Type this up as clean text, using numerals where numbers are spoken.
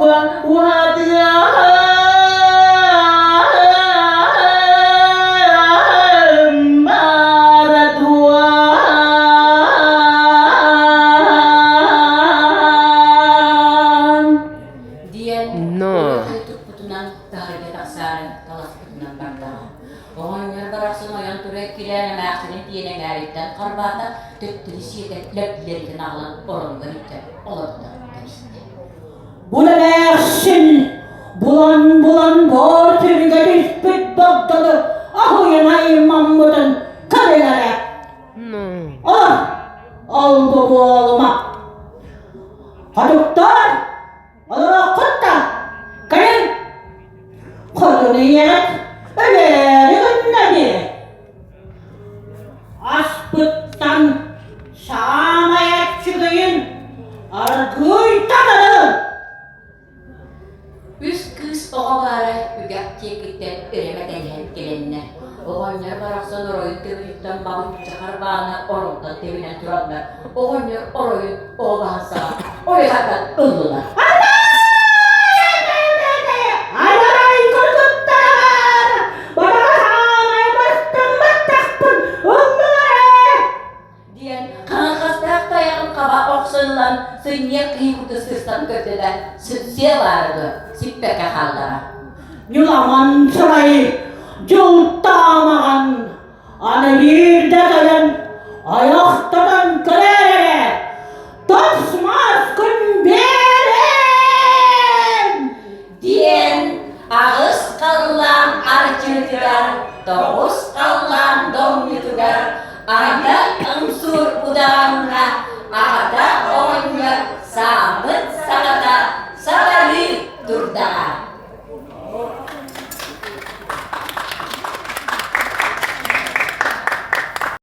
Уһатыа баара дуо? Диэн Но. өрө туппутунан таһырдьа тахсаары таласпытынан бардаҕа. Оҕонньор барахсан ойон тура эккирээн эмээхсинин тиэнэ эҥээриттэн харбаата, төттөрү сиэтэн лэглэритин аҕалан оронугар илдьэн олордо кэбистэ. Бу эмээхсин булан-булан боор түбүгэ түспүт богдону аһыйан аймаммытын көрүн эрэ. Но. Ор, ол-бу буолума. Хотуктар, олоруоххут да, кэлин. Хотун ийэҕит өлөөрү гынна дии. Аспыттан саамай аччыгыйын аргыый таҥарын! Үс кыыс оҕо баара үгэх диэкиттэн өрө мэтэлиһэн кэлэннэр, оҕонньор барахсан оройун төбөтүттэн балычча харбаана оронтон тэбинэн тураннар, оҕонньор оройун оҕо баһын саҕа ойутан ыллылар. Адарай кыргыттар! Бадаҕа хаамай бастамматтахпын ыллылар ээ! Диэн хаҥахастаах тайаҕын хаба охсон ылан сынньыах киһи курдук сырсан көрдө да сыпсыа баара дуо, сиппэккэ хааллаҕа. Ньуламан сырай дьылтаамаҕан аны биирдэ кэлэн айахтатан көрөөр эрэ.